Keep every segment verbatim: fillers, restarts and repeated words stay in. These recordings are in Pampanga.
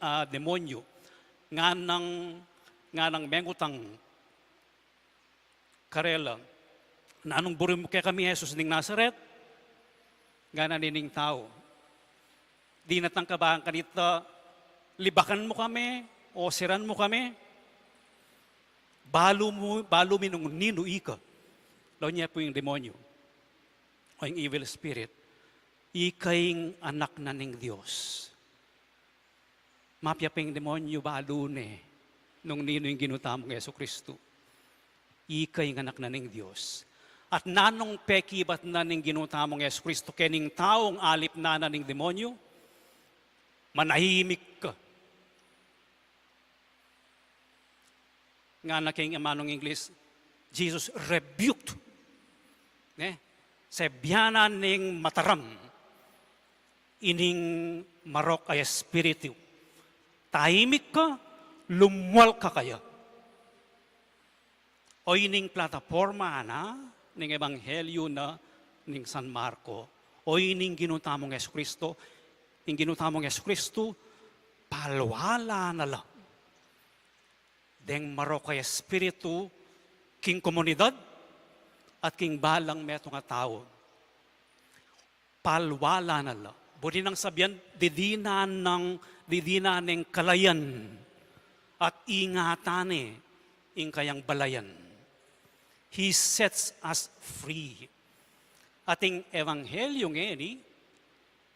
ah, demonyu. Nganang, nganang mengutang karela, "Nanung buri mu kekami, Jesus ning Nazaret?" Ngana nining tau, "Dinatang ka ba kanita libakan mu kami o siran mu kami? Balu mu, balu mi nung ninu ika." Lawen ya pu ing demonyu o ing evil spirit, "Ika ing Anak na ning Dios." Mapia pa ing demonyu balu ne nung ninu ing Ginu tamung Jesu Kristu. "Ika ing Anak na ning Dios." At nanung pekibat na ning Ginu tamung Jesu Kristu kening taung alip na na ning demonyu? "Manahimik ka." Ngana king amanung Ingles, Jesus rebuked, ne? Sebianan ning mataram ining marok a espiritu. "Tahimik ka, lumual ka kaya." O ining plataporma na ning Ebanghelyo na ning San Marco. O ining Ginu tamung Jesu Kristu, ing Ginu tamung Jesu Kristu, palwala na la deng marok a espiritu king komunidad at king balang metung a tau. Palwala na la. Buri nang sabian, didinan nang, didinan neng kalayan at ingatan ne ing kayang balayan. He sets us free. At ing ebanghelyo ngeni,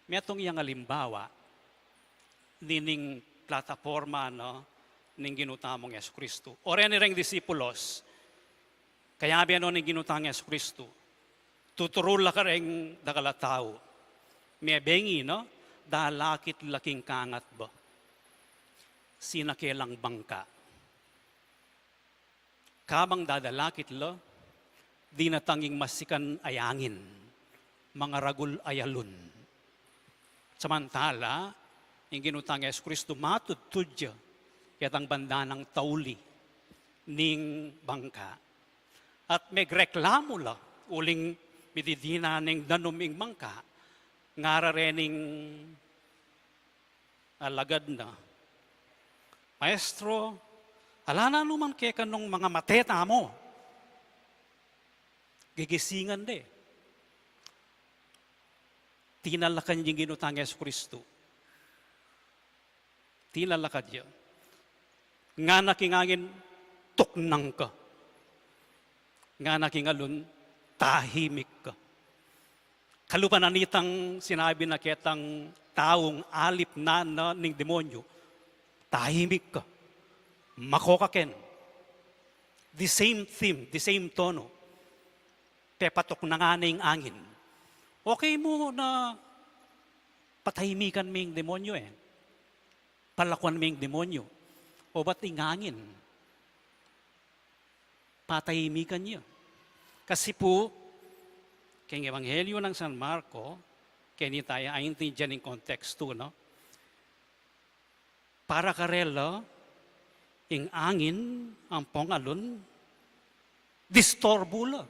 metung yang alimbawa nining plataporma na ning Ginu tamung Jesu Kristu. O reni reng disipulos, kayabe no ning Ginu tang Jesu Kristu, tuturu la kareng dakal a tau, mebengi na, dalakit la king kangatba. Sinake lang bangka. Kabang dadalakit la, dinatang ing masikan a angin, mangaragul a alun. Samantala, ing Ginu tang Jesu Kristu matudtud ya ketang banda nang tauli ning bangka. At megreklamu la, uling mididinan neng danum ing bangka, ngara rening alagad na, "Maestro, ala na nu man keka nung mangamate tamu?" Gigisingan de. Tinalakan ya ing Ginu tang Jesu Kristu. Tinalakan ya. Ngana king angin, "Tuknang ka." Ngana king alun, "Tahimik ka." Kalupa na nitang sinabi na ketang taung alip na na ning demonyu, "Tahimik ka. Mako ka ken." The same theme, the same tono. Pepatuknangan ne ing angin. Okay mu na patahimikan me ing demonyu e. Palakuan me ing demonyu. O bat ing angin, patahimikan ya. Kasi pu, keng Ebanghelyo nang San Marco, keni taya aintindian ing kontekstu, no? Para karela, ing angin ampong alun, disturbu la,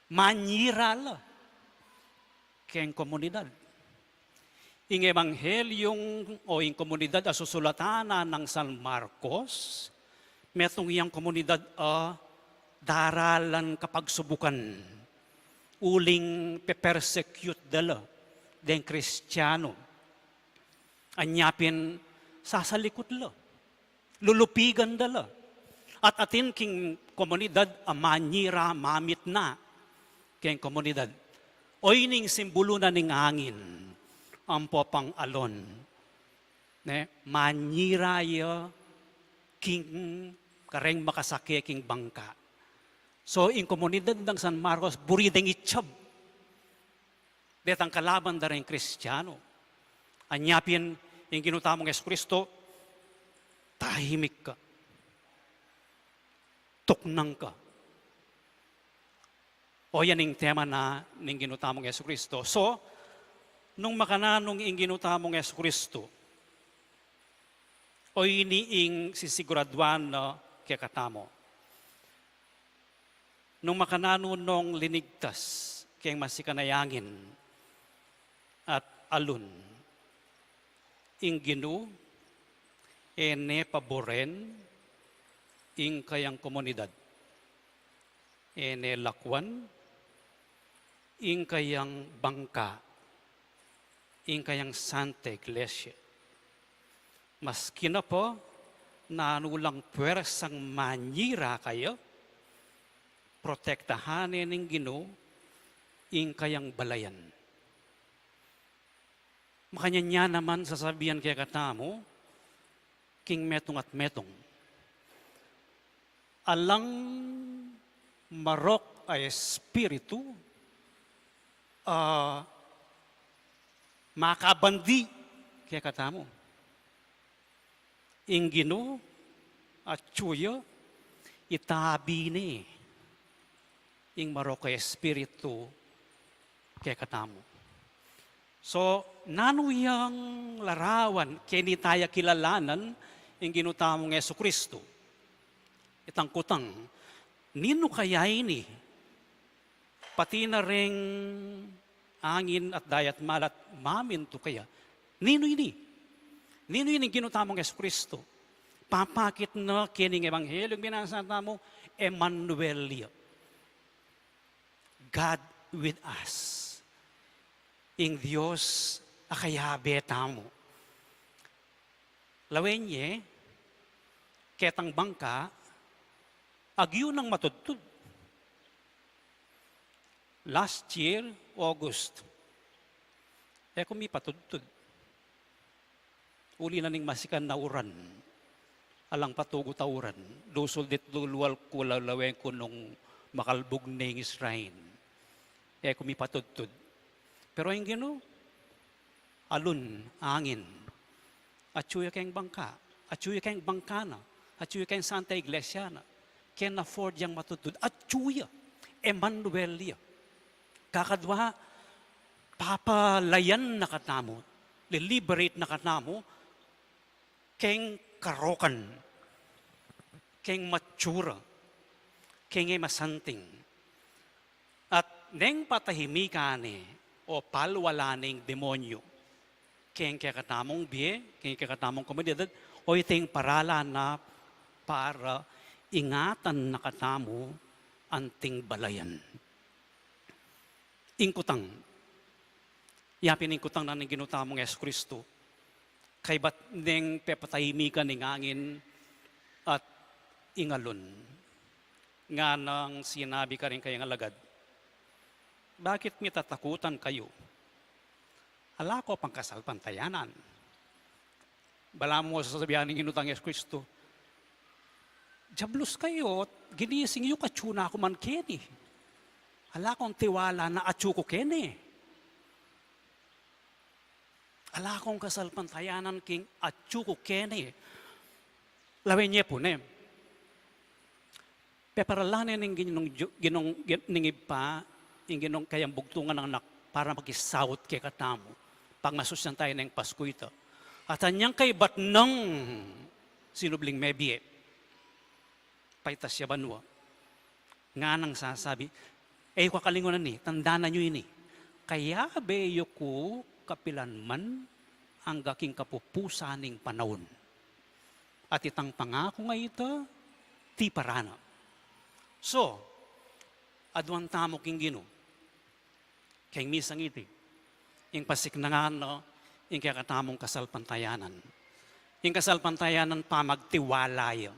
manyira la keng komunidad. Ing Ebanghelyung o ing komunidad a susulatan na nang San Marcos, metung yang komunidad a daralan kapagsubukan, uling pepersecute da la deng Kristiano. Anya pin sasalikut la, lulupigan da la. At atin king komunidad a manyira, mamitna keng komunidad. Oyni ing simbulu na ning angin ampo pang alon, ne, manyira ya king kareng makasake king bangka. So, ing komunidad nang San Marcos, buri deng itsab detang kalaban da reng Kristiano. Anya pin, ing Ginu tamung Jesucristo, "Tahimik ka. Tuknang ka." O, yan ing tema na ning Ginu tamung Jesucristo. So, nung makananu ing Ginu tamung Jesucristo, oyni ing sisiguraduan na kekatamu. Nung makananu nong linigtas keng masikan a angin at alun, Ing Ginu, e ne paburen ing kayang komunidad, e ne lakwan ing kayang bangka, ing kayang Santa Iglesia. Maski na pu nanu lang puersang manyira kaya, protektahan ne ning Ginu ing kayang balayan. Makanyan ya naman sasabian kekatamu king metung at metung, alang marok a espiritu a makabandi kekatamu. Ing Ginu, atyu ya, itabi ne ing marok a espiritu kekatamu. So, nanu yang larawan keni taya kilalanan ing Ginu tamung Jesucristo? Itang kutang, ninu kaya ini? Pati na ring angin at dayat malat mamintu kaya. Ninu ini? Ninu ini ing Ginu tamung Jesucristo? Papakit na keni ing Ebanghelyo ing binasa tamu, Emmanuel ya. God with us. Ing Dios a kayabe tamu. Lawen ye, ketang bangka, agyu nang matudtud. Last year, August, e ku mipatudtud. Uli na ning masikan a uran, alang patugut a uran, lusul dit lulual ku, lawen ku nung makalbug ne ing shrine. E ku mipatudtud. Pero ing Ginu, alun, angin, atyu ya keng bangka, atyu ya keng bangka na, atyu ya keng Santa Iglesia na, keng afford yang matudtud, atyu ya, Emmanuel ya. Kakadwa, papalayan na katamu, liliberate na katamu keng karokan, keng matsura, keng e masanting. At neng patahimikan ne o palwalan ne ing demonyu keng kekatamung bie, keng kekatamung komunidad, o iting paralan na para ingatan na katamu anting balayan. Ing kutang, yapin ing kutang na ning Ginu tamung Jesucristo, kaybat neng pepatahimikan ing angin at ing alun. Nganang sinabi karing kayang alagad, "Bakit mitatakutan kayu? Ala ko pang kasalpantayanan." Balamu sasabian ning Ginu tang Jesucristo, "Diablos kayu, ginising yu, atyu na ku man keni. Ala kong tiwala na atyu ku keni. Ala kong kasalpantayanan king atyu ku keni." Lawen ye pu ne, peparalan ne ning Ginung, Ginung, Gin-, ning Ibpa ing Ginung kayang bugtungan nang Anak para makisaut kekatamu, pagmasusyan taya neng Pasku ita. At anyang kaybat nang sinubling mebie, paitas ya banua, nganang sasabi, "E yu kakalingunan ini, tandanan yu ini. Kayabe yu ku kapilan man, angga king kapupusan ning panaun. At itang pangaku a ita, tiparan na." So, aduan tamu king Ginu keng misang iti, ing pasiknangan na ing kekatamung kasalpantayanan. Ing kasalpantayanan pamagtiwala ya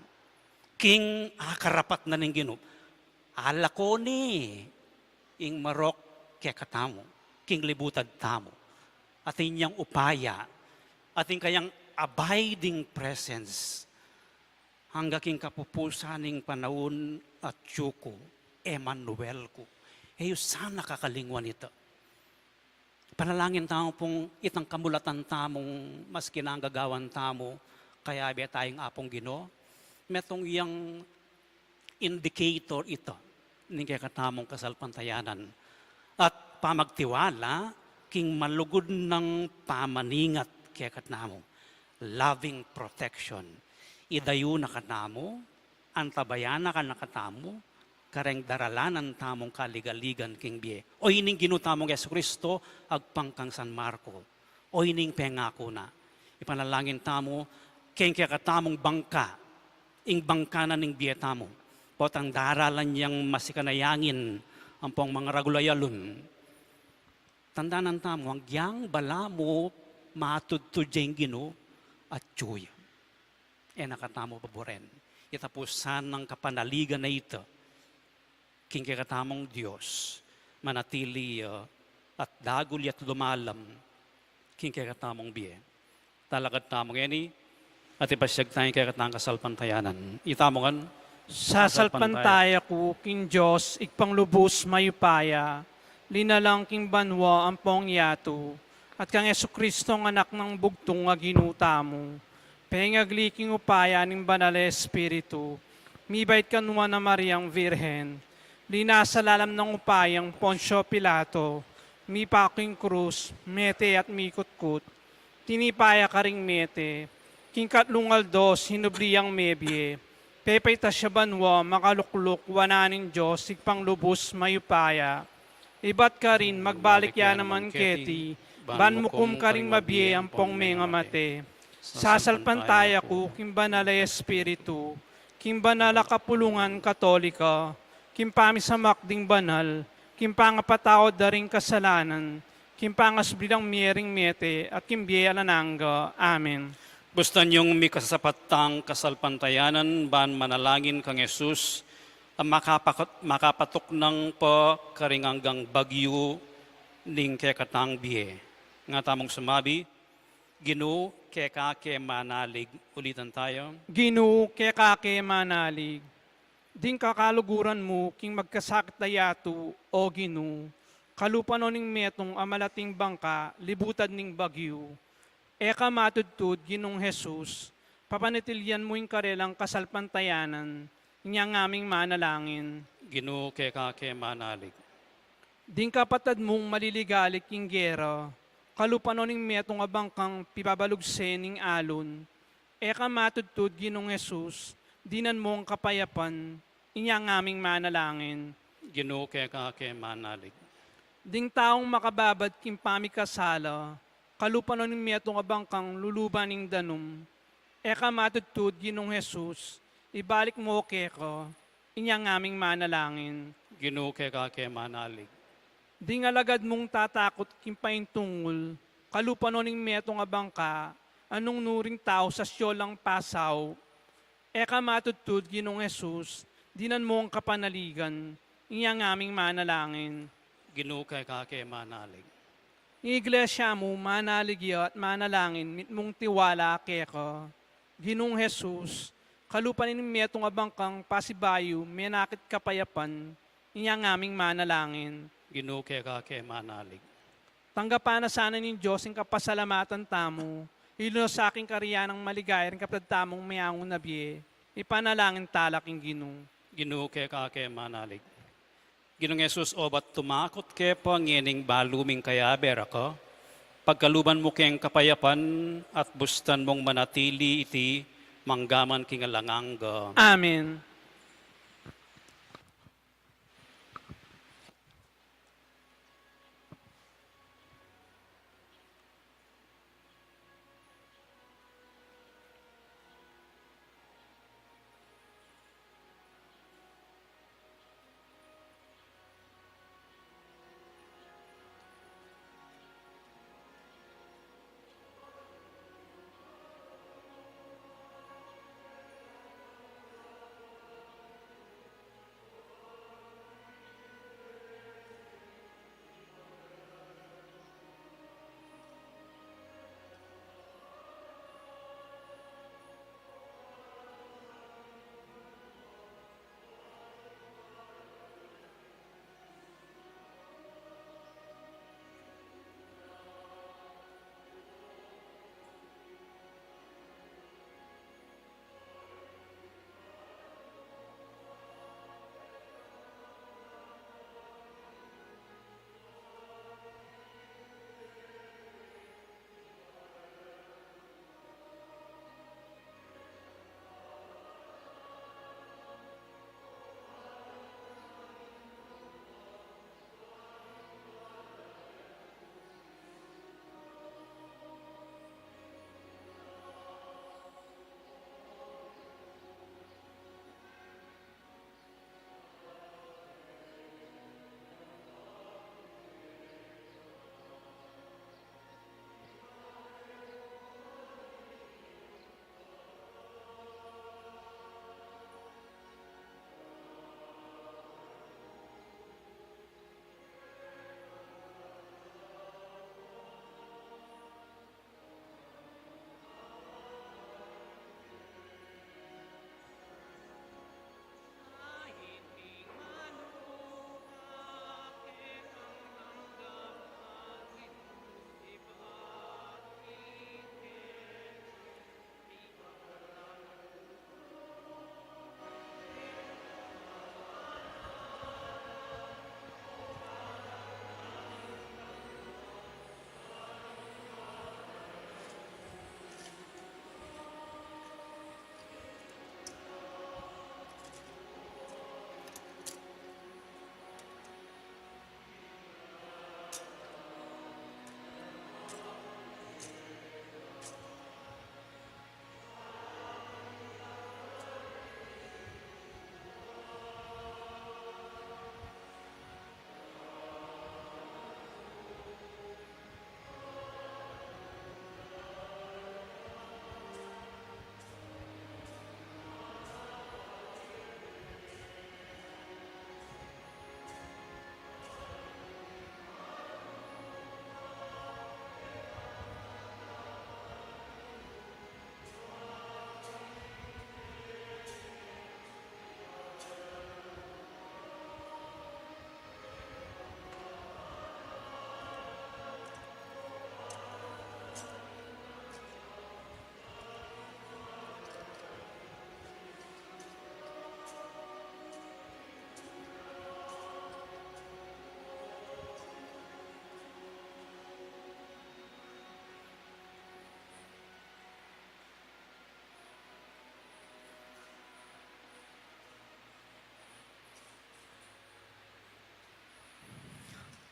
king akarapat na ning Ginu. Ala ko ne ing marok kekatamu king libutad tamu. Atin yang upaya, atin kayang abiding presence. Angga king kapupusan ning panaun, atyu ku, Emmanuel ku. E yu sana kakalinguan ita. Panalangin tamu pung itang kamulatan tamung maski na gagawan tamu, kayabe taya ing Apung Ginu, metung yang indicator ita ning kekatamung kasalpantayanan at pamagtiwala king malugud nang pamaningat kekatamu, loving protection. Idayu na katamu, antabayanan na katamu kareng daralanan tamung kaligaligan king bie. O ining Ginu tamung Jesucristo, agpang kang San Marco. O ining pengaku na, Ipanalangin tamu king kekatamung bangka, ing bangka na ning bie tamu. Potang daralan yang masikan a angin ampong mangaragul a alun. Tandanan tamu, agyang balamu matudtud ya ing Ginu, atyu ya. E na katamu paburen. Ita pu sanang kapanaligan a ita king kekatamung Dios, manatili ya at dagul ya't lumalam king kekatamung bie. Talakad tamu ngeni at ipasyag taya ing kekatang kasalpantayanan. Itamu ngan, sasalpantaya ku king Dios, Ibpang lubus mayupaya, linalang king banua ampong yatu, at kang Jesucristo, ing Anak nang bugtung a Ginu tamu, pengagli king upaya ning Banal a Espiritu, mibait kanu a Mariang Virgen, linasa lalam ning upayang Poncio Pilato, mipaku king krus, mete at mikutkut, tinipa ya karing mete, king katlung aldo sinubli yang mebie, pepaitas ya banua, makalukluk wanan ning Dios Ibpang lubus mayupaya. Ibat karin magbalik ya naman keti, ban mukum karing mabie ampong mengamate. Sasalpantaya ku king Banal a Espiritu, king banal a kapulungan Katolika, king pamisamak ding banal, king pangapatawad da ring kasalanan, king pangasubli lang mie ring mete, at king bie alang angga. Amen. Bustan yung mikasapat tang kasalpantayanan ban manalangin kang Jesus, a makapakat-, makapatuknang pa karing anggang bagyu ning kekatang bie. Nga tamung sumabi, Ginu, keka ke manalig. Ulitan tayo. Ginu, keka ke manalig. Ding kakaluguran mu king magkasakit a yatu, O Ginu, kalupa no ning metung a malating bangka, libutan ning bagyu. E ka matudtud, Ginung Jesus, papanatilian mu ing karelang kasalpantayanan, inya ngaming manalangin. Ginu, keka ke manalig. Ding kapatad mung maliligalig king gera, kalupa no ning metung a bangkang pibabalugse ning alun. E ka matudtud, Ginung Jesus, dinan mu ing kapayapan, inya ngaming manalangin. Ginu, keka ke manalig. Ding taung makababad king pamikasala, kalupa no ning metung a bangkang luluban ning danum. E ka matudtud, Ginung Jesus, ibalik mu keka, inya ngaming manalangin. Ginu, keka ke manalig. Ding alagad mung tatakut king paintungul, kalupa no ning metung a bangka, a nungnu ring tau sa siolang pasau. E ka matudtud, Ginung Jesus, dinan mu ing kapanaligan, inya ngaming manalangin. Ginu, keka ke manalig. Ing Iglesia mu, manalig ya at manalangin, mitmung tiwala keka. Ginung Jesus, kalupa no ning metung a bangkang pasibayu, menakit kapayapan, inya ngaming manalangin. Ginu, keka ke manalig. Tanggapan na sana ning Dios ing kapasalamatan tamu, ilunus sa king karian nang maligaya ring kapatad tamung meangu na bie, ipanalangin tala king Ginu. Ginu, keka ke manalig. Ginung Jesus, obat tumakut ke pa ngening balu ming kayabe ra ka, pagkaluban mu keng kapayapan at bustan mung manatili iti manggaman king alang angga. Amen.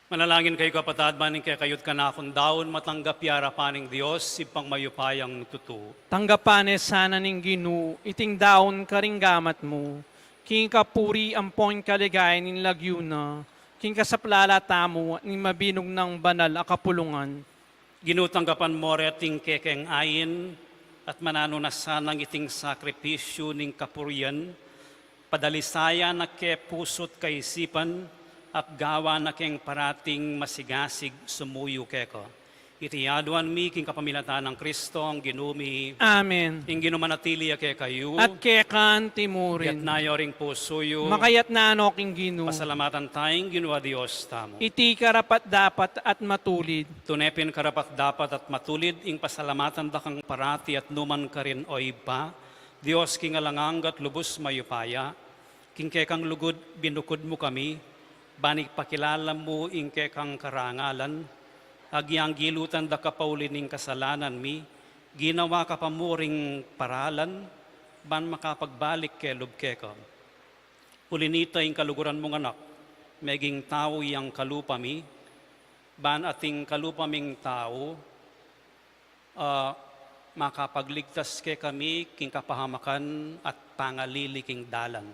Manalangin kayu, kapatad, ban ing kekayu't kanakung daun matanggap ya king arapan ning Dios, Ibpang mayupayang tutu. Tanggapan ne sana ning Ginu iting daun karing gamat mu, king kapurian ampon kaligayan ning lagyu na, king kasaplalan tamu at ning mabilug nang banal a kapulungan. Ginu, tanggapan mu reting kekeng ain, at mananu na sanang iting sakripisyu ning kapurian, padalisayan na ke pusu't kaisipan, at gawan na keng parating masigasig sumuyu keka. Iti aduan mi king kapamilatan nang Kristong Ginu mi. Amen. Ing Ginu manatili ya kekayu. At keka naman. Itas yu ring pusu yu. Makaitas no king Ginu. Pasalamatan taya ing Ginu a Dios tamu. Iti karapat-dapat at matulid. Tune pin karapat-dapat at matulid ing pasalamatan da kang parati at nukarin man, O Ibpa, Dios king alang angga at lubus mayupaya. King kekang lugud binukud mu kami, ban ipakilala mu ing kekang karangalan. Agyang gilutan da ka pauli ning kasalanan mi, ginawa ka pa mu ring paralan, ban makapagbalik kelub keka. Uli na nita, ing kaluguran mung Anak, meging tau yang kalupa mi, ban ating kalupa ming tau, a, makapagligtas kekami king kapahamakan at pangalili king dalan.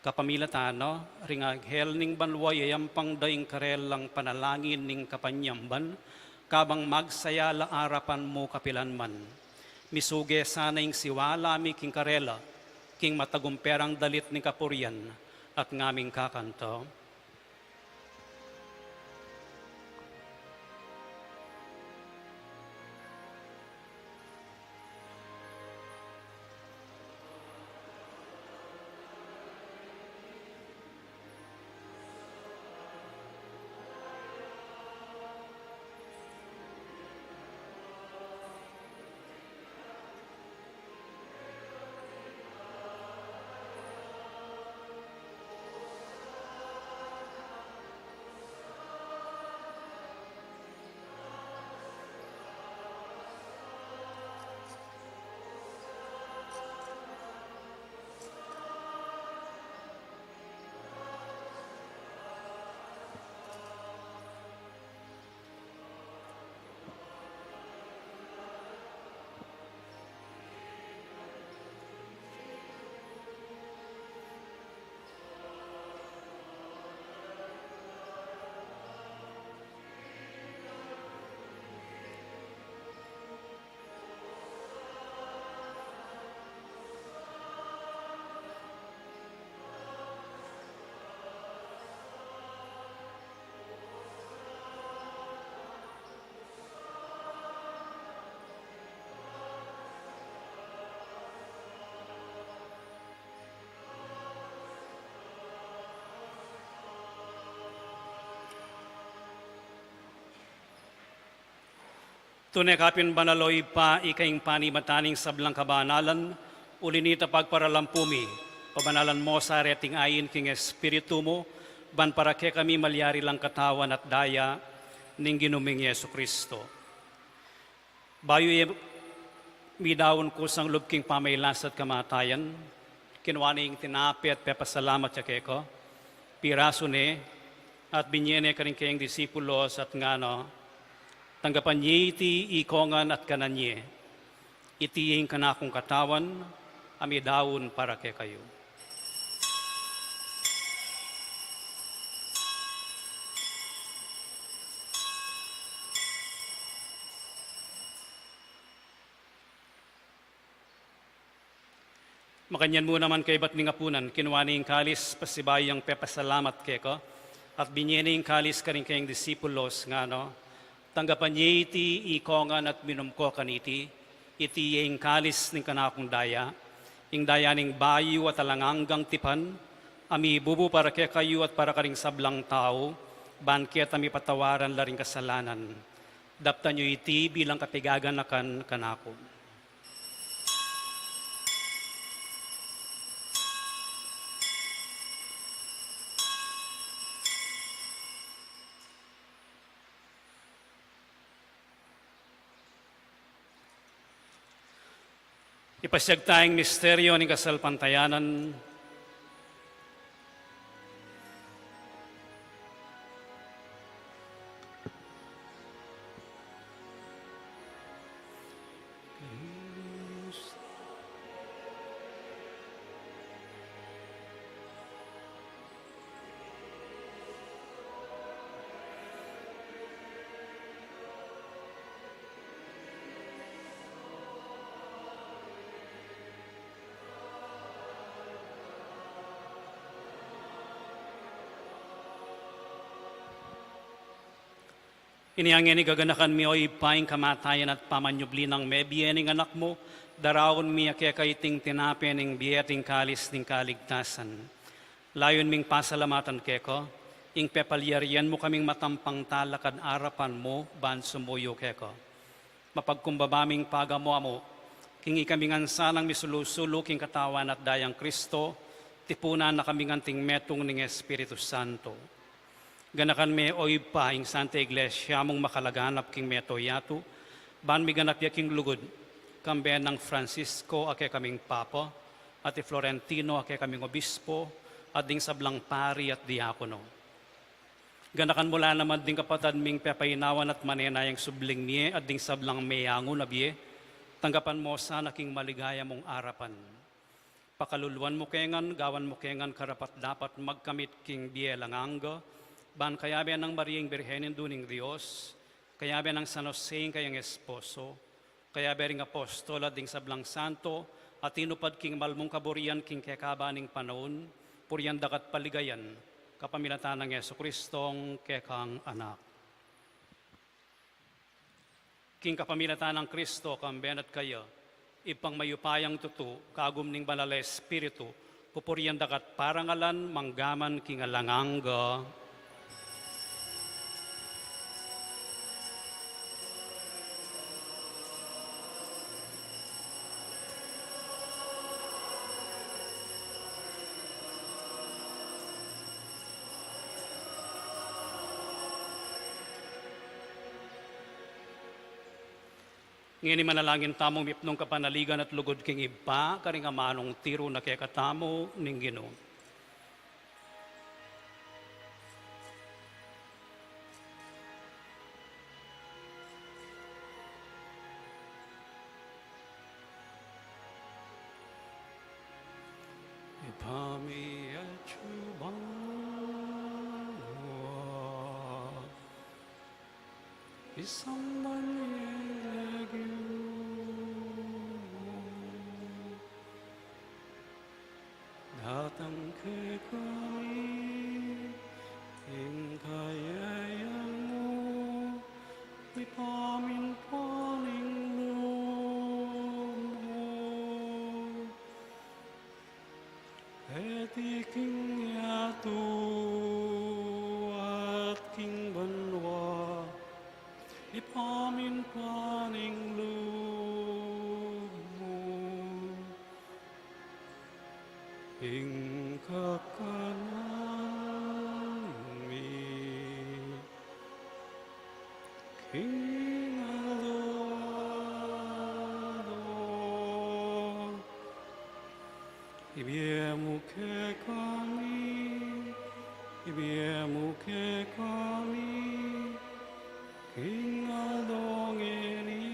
Kapamilatan na ring anghel ning banua, iyayampang da ing karelang panalangin ning kapanyamban, kabang magsaya la arapan mu kapilan man. Misuge sana ing siwala mi king karela, king matagumperang dalit ning kapurian, at ngaming kakanta. Tune ka pin banal, O Ibpa, ika ing panibatan ning sablang kabanalan, uli na nita pagparalampu mi, pabanalan mu sa reting ain king Espiritu mu, ban para kekami malyari lang katawan at daya ning Ginu ming Jesucristo. Bayu ya midaun kusang lub king pamailas at kamatayan, kinua ne ing tinape at pepasalamat ya keka, pirasu ne, at binye ne karing kayang disipulos at ngana, tanggapan ye iti ikongan at kanan ye. Iti ing kanakung katawan, a midaun para kekayu. Makanyan mu naman kaybat ning apunan, kinua ne ing kalis, pasibayu yang pepasalamat keka, at binye ne ing kalis karing kayang disipulos, ngana, tanggapan ye iti ikongan at minum ko kaniti, iti ya ing kalis ning kanakung daya, ing daya ning bayu at alang anggang tipan, a mibubu para kekayu at para karing sablang tau, ban keta mipatawaran la ring kasalanan. Daptan yu iti bilang kapaganakan kanaku. Ipasiag taya ing misteryo ning kasalpantayanan. Inya ngeni gaganakan mi, o Ibpa, ing kamatayan at pamanyubli nang mebie ning Anak mu, daraun mi keka iting tinape ning bie at ing kalis ning kaligtasan. Layun ming pasalamatan keka ing pepalyarian mu kaming matampang talakad arapan mu ban sumuyu keka. Mapagkumbaba ming pagamu-amu king ikami ngan sanang misulu-sulu king katawan at dayang Kristo, tipunan na kaming anting metung ning Espiritu Santo. Ganakan me, o Ibpa, ing Santa Iglesia mung makalaganap king mabilug a yatu, ban miganap ya king lugud, kambe nang Francisco a kekaming Papa, at i Florentino a kekaming Obispo, at ding sablang pari at diakono. Ganakan mu la naman ding kapatad ming pepainawan at manenayang subling mie at ding sablang meyangu na bie, tanggapan mu sana king maligaya mung arapan. Pakaluluan mu ke ngan, gawan mu ke ngan karapat-dapat magkamit king bie alang angga, ban kayabe nang Mariang Birhen, Indu ning Dios, kayabe nang San Jose ing kayang esposo, kayabe ring apostol at ding sablang santo a tinupad king malmung kaburian king kekaban ning panaun, purian daka at paligayan, kapamilatan nang Jesucristong kekang Anak. King kapamilatan nang Kristo, kambe na at kaya, Ibpang mayupayang tutu, kagum ning Banal a Espiritu, pupurian daka at parangalan manggaman king alang angga. Ngeni manalangin tamung mipnung kapanaligan at lugud king Ibpa, karing amanung tiru na kekatamu ning Ginu. Ibpa mi, atsu banua, misamban ya ing lagyu mu, datang kekami ing kayarian mu, mipamintuan ing lub mu keti king yatu at king banua. Mipamintuan ing lub mu ing kakanan mi king aldo-aldo. Ibie mu kekami, ibie mu kekami king aldo ngeni,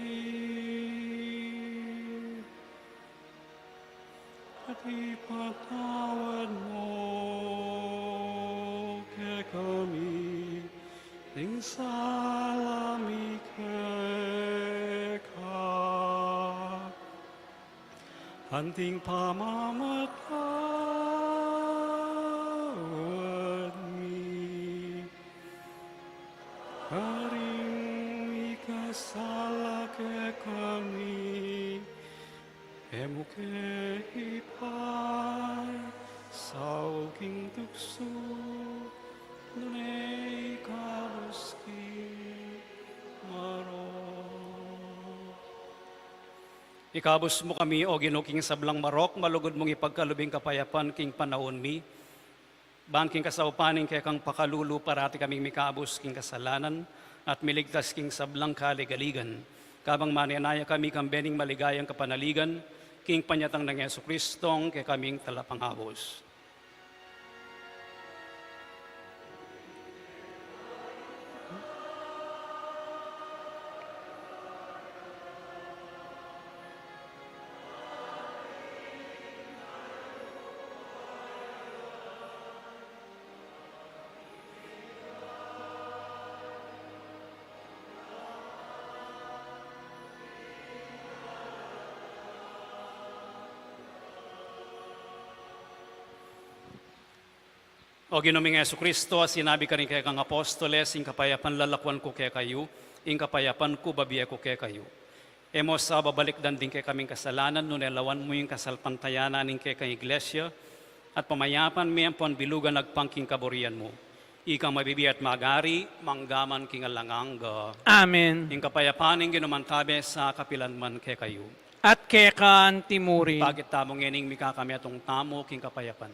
at ipatawad mu kekami ding sala mi keka, anting pamamatawad mi karing mikasala kekami, e mu ke ipaisaul king tuksu, nune ikabus king marok. Ikabus mu kami, O Ginu, king sablang marok, malugud mung ipagkalub ing kapayapan king panaun mi, ban king kasaupan ning kekang pakalulu parati kaming mikabus king kasalanan at miligtas king sablang kaligaligan. Kabang manenaya kami kambe ning maligayang kapanaligan, king panyatang nang Jesucristong kekaming Talapangabus. O Ginu ming Jesucristo, a sinabi karing kekang apostoles, ing kapayapan lalakwan ku kekayu, ing kapayapan ku bibie ku kekayu. E mu sa babalikdan ding kekaming kasalanan, nune lawan mu ing kasalpantayanan ning kekang Iglesia, at pamayapan me ampon bilugan agpang king kaburian mu. Ika mabibie at magari, mangga man king alang angga. Amen. Ing kapayapan ning Ginu mantabe sa kapilan man kekayu. At keka anti mu rin. Ipakit tamu ngening mikakametung tamu king kapayapan.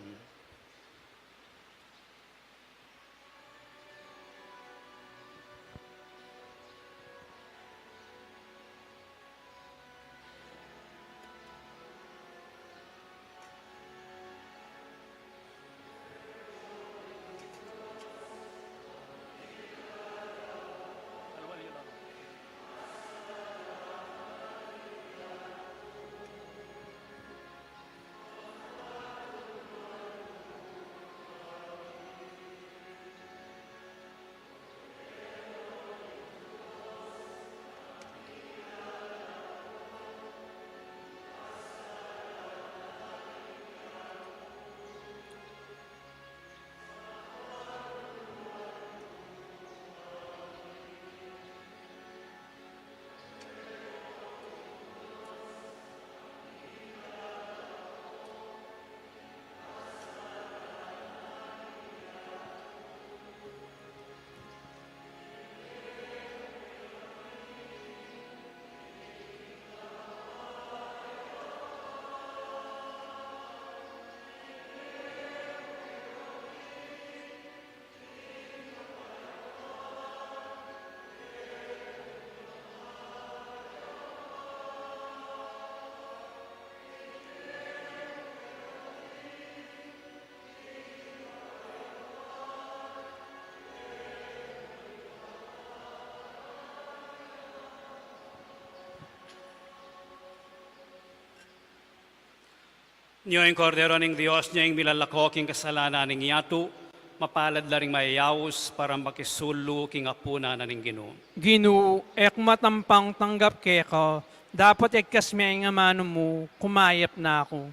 Nyo ing Kordero ning Dios, nyo ing milalako king kasalanan ning yatu, mapalad la ring mayayaus para makisulu king apunan na ning Ginu. Ginu, e ku matampang tanggap keka, dapot igkas me ing amanu mu, kumayap na ku.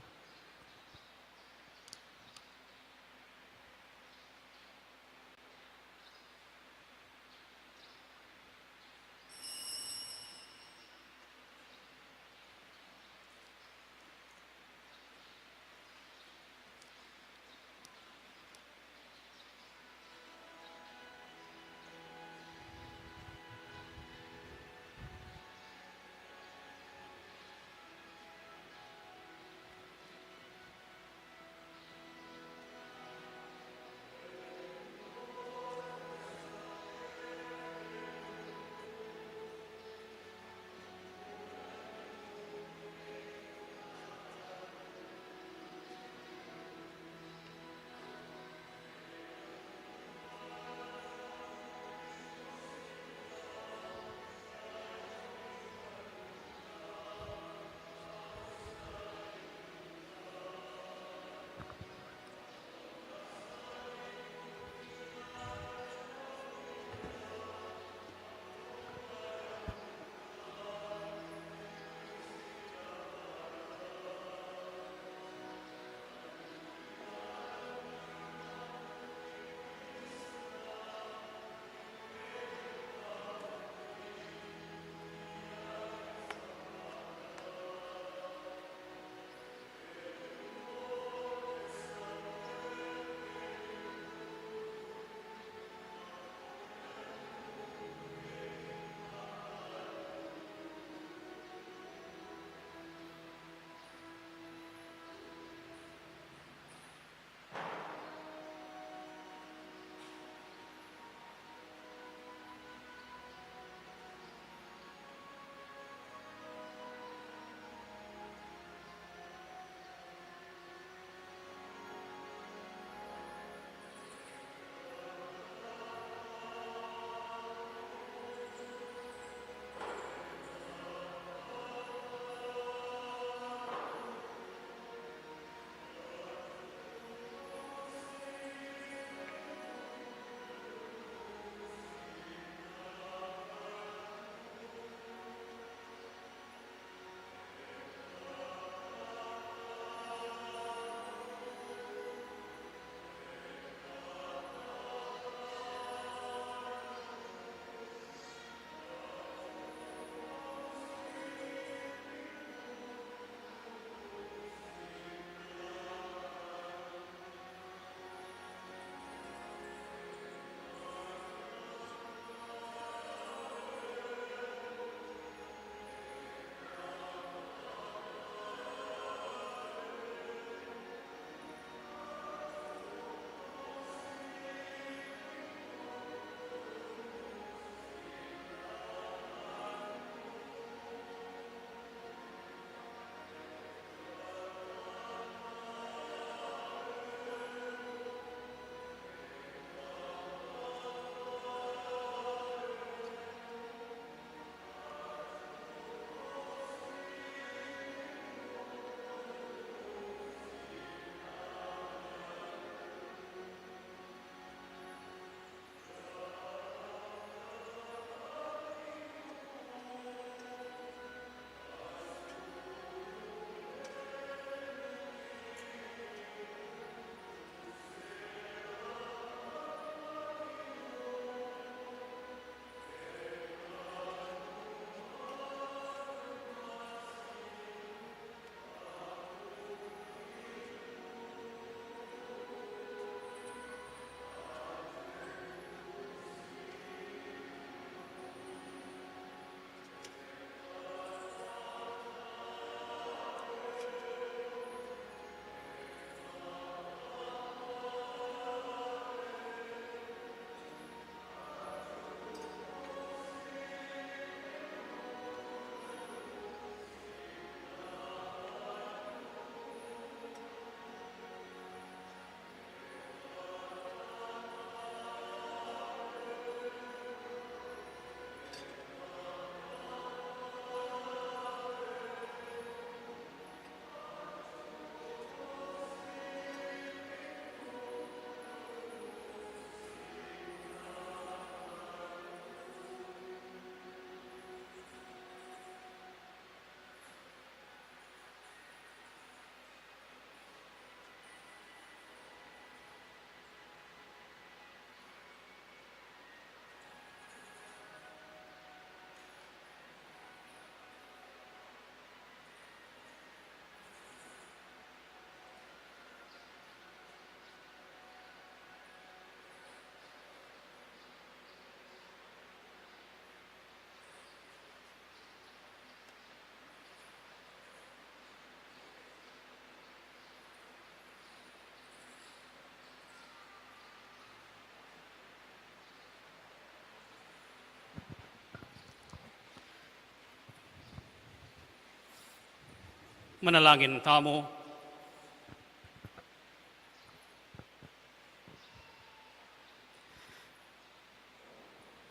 Manalangin tamu.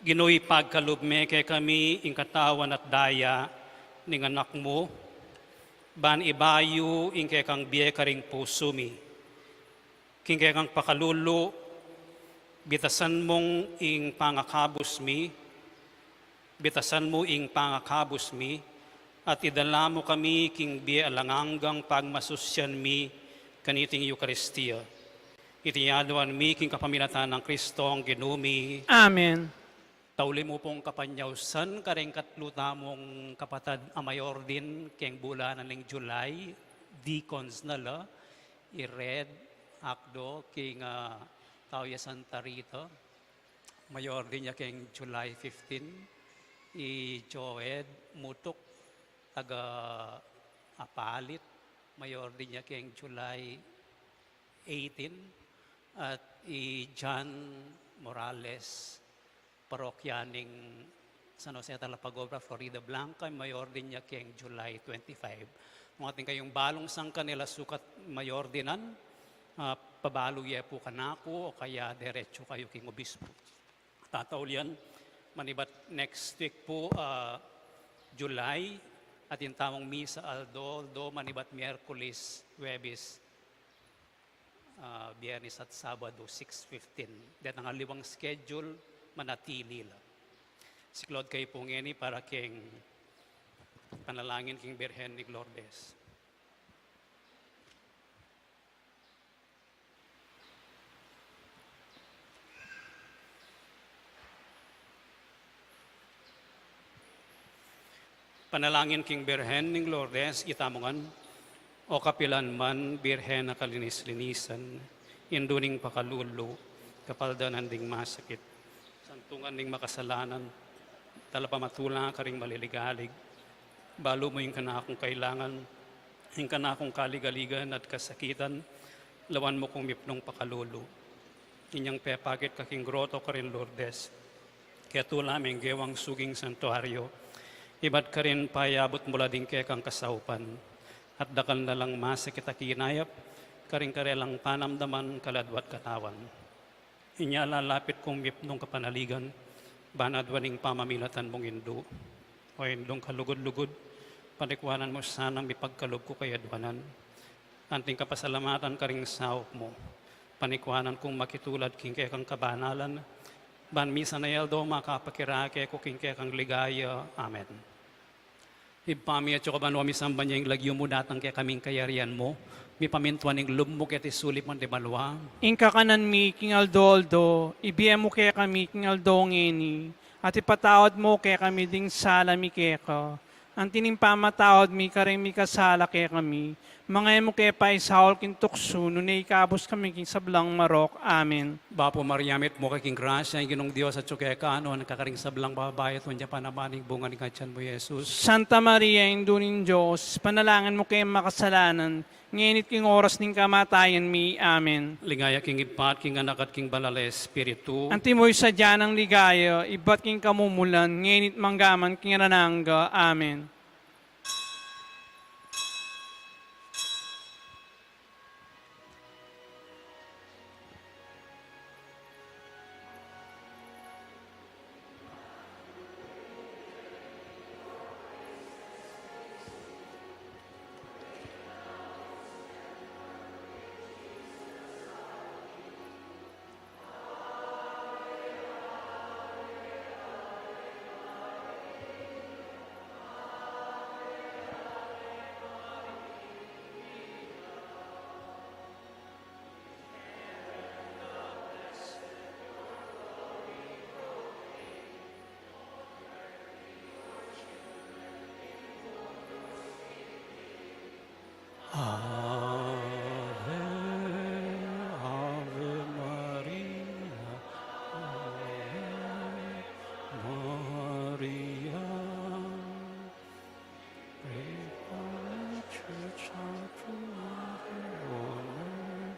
Ginu, ipagkalub me kekami ing katawan at daya ning Anak mu, ban ibayu ing kekang bie karing pusu mi. King kekang pakalulu, bitasan mung ing pangakabus mi, bitasan mu ing pangakabus mi, at idala mu kami king bie alang anggang pagmasusyan mi kaniting Eukaristia. Iti aduan mi king kapamilatan nang Kristong Ginu mi. Amen. Tauli mu pung kapanyausan karing katlu tamung kapatad a mayordinan keng bulan ning July, deacons na la, i Red Akdo king, ah, tau ya Santa Rita, mayordinan ya keng July fifteen, i Joed Mutuk, taga Apalit, mayordinan ya keng July eighteen, at i John Morales, parokya ning San Jose Talapagobra, Floridablanca, mayordinan ya keng July twenty-five. Nung atin kayung balung sangkan ila sukat mayordinan, ah, pabalu ye pu kanaku o kaya diretsu kayu king obispo. Tataulian, manibat next week pu, ah, July, atin tamung misa aldo-aldo, manibat Miyerkules, Huwebes, ah, Biyernes at Sabado, six fifteen. Detang aliwang schedule, manatili la. Siklaud kayu pu ngeni para keng panalangin king Birhen ning Lourdes. Panalangin king Birhen ning Lourdes, itamu ngan. O kapilan man, Birhen a kalinis-linisan, indu ning pakalulu, kapaldanan ding masakit, santungan ning makasalanan, talapamatula karing maliligalig, balu mu ing kanakung kailangan, ing kanakung kaligaligan at kasakitan, lawan mu kung mipnung pakalulu. Inyang pepakit ka king groto karin Lourdes, ketula meng gewang suging santuario, ibat karin payabut mu la ding kekang kasaupan, at dakal na lang masakit a kinayap karing karelang panamdaman, kaladwa at katawan. Inya lalapit kung mipnung kapanaligan, ban aduan ing pamamilatan mung indu. O Indung kalugud-lugud, panikwanan mu sanang mipagkalub ku kayadwanan. Anting kapasalamatan karing saup mu, panikwanan kung makitulad king kekang kabanalan, ban misan a aldo makapakirake ku king kekang ligaya. Amen. Ibpa mi, atsu ka banua, misamban ya ing lagyu mu, datang kekami ing kayarian mu, mipamintuan ing lub mu keti sulip anti banua. Ing kakanan mi king aldo-aldo, ibie mu kekami king aldo ngeni, at ipatawad mu kekami ding sala mi keka, anti ning pamatawad mi karing mikasala kekami, manga e mu ke paisaul king tuksu, nune ikabus kami king sablang marok. Amen. Bapu Maria, mitmu ka king grasya, ing Ginung Dios atsu keka, nuan ka karing sablang babai, at nuan ya pa naman ing bunga ning atian mu, Jesus. Santa Maria, Indu ning Dios, panalangin mu kaming makasalanan, ngeni at king oras ning kamatayan mi. Amen. Ligaya king Ibpa, at king Anak, at king Banal a Espiritu. Antimo ing sadya nang ligaya, ibat king kamumulan, ngeni at manggaman king alang angga. Amen. Ave, Ave Maria, Ave Maria. Pray for the Church of Our Honor.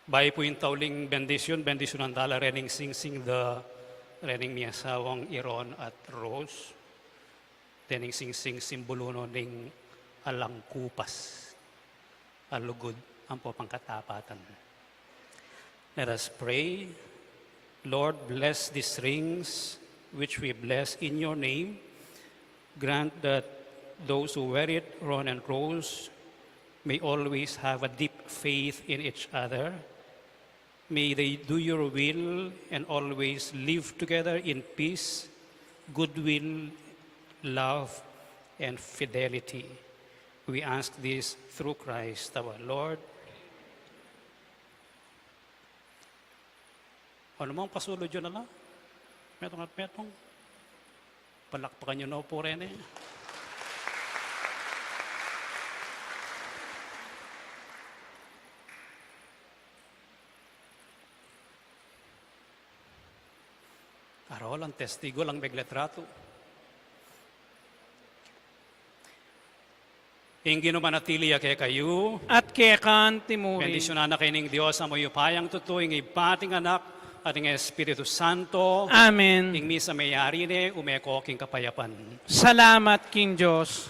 Bayu pu ing tauling bendisyun, bendisyunan tala rening singsing da rening mi asawang Iron at Rose, rening singsing simbulu no ning alang kupas a lugud ampo pangkatapatan. Let us pray. Lord, bless these rings which we bless in your name. Grant that those who wear it, Ron and Rose, may always have a deep faith in each other. May they do your will and always live together in peace, goodwill, love, and fidelity. We ask this through Christ our Lord. Ano mang pasulud yu na la? Metung at metung. Palakpakan yu na pu reni. Arul ang testigo lang meglitratu. Ing Ginu manatili ya kekayu. At keka naman murin. Bendisyunan na kayu ning Dios a mayupayang tutu, ing Ibpa, at ing Anak, at ing Espiritu Santo. Amen. Ing misa meyari ne, ume ko king kapayapan. Salamat king Dios.